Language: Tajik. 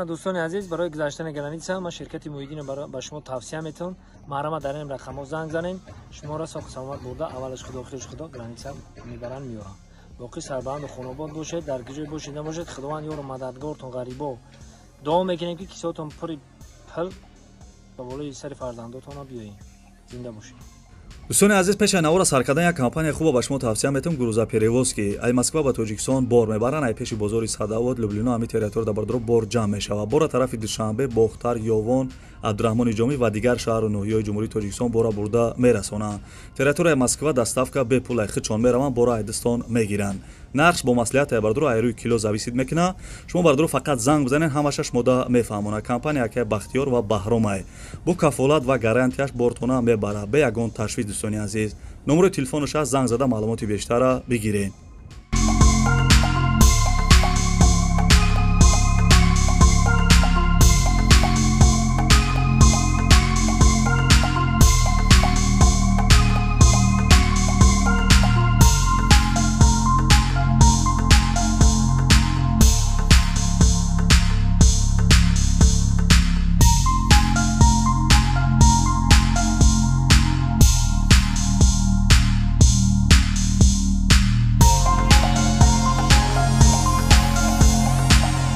Мана, дӯстони азиз, барои гузаштани граница ман ширкати Муҳиддинро ба шумо тавсия метавон. Маҳрама, дар ин рақамҳо занг занем, шуморо соҳу саломат бурда, аввалаш худо, охираш худо, граница мебаранд, меёранд. Боқӣ сарбаланду хонобод бошед, дар куҷое бошед набошед, Худованд ёру мададгортон. Ғарибо, дуо мекунем, ки кисотон пури пул ба болои сари фарзандотона биёед, зинда бошед. Дӯстони азиз, пеши навора сар кардан як компания хуба ба шумо тавсия метавон: «Грузоперевозки». Ай Москва ба Тоҷикистон бор мебаранд. Ай пеши бозори Садовод, Люблино, ҳами территория да, бардоро, бор ҷамъ мешавад. Бора тарафи Душанбе, Бохтар, Ёвон, Абдураҳмони Ҷомӣ ва дигар шаҳру ноҳияҳои Ҷумҳурии Тоҷикистон бора бурда мерасонанд. Территорияи Москва доставка бепул, ай худшон мераванд, бора айдистон мегиранд. Нархш бо маслиҳат, ай бардоро, ай рӯи кило зависит мекунад. Шумо, бардоро, фақат занг бизанед, ҳамаша шумода мефаҳмонад. Компания акай Бахтиёр ва Баҳромай бо кафолат ва гарантияш бортона мебарад, бе ягон ташвиш. Дӯстони азиз, номерои телефонаш аст, занг зада маълумоти бештара бигиред.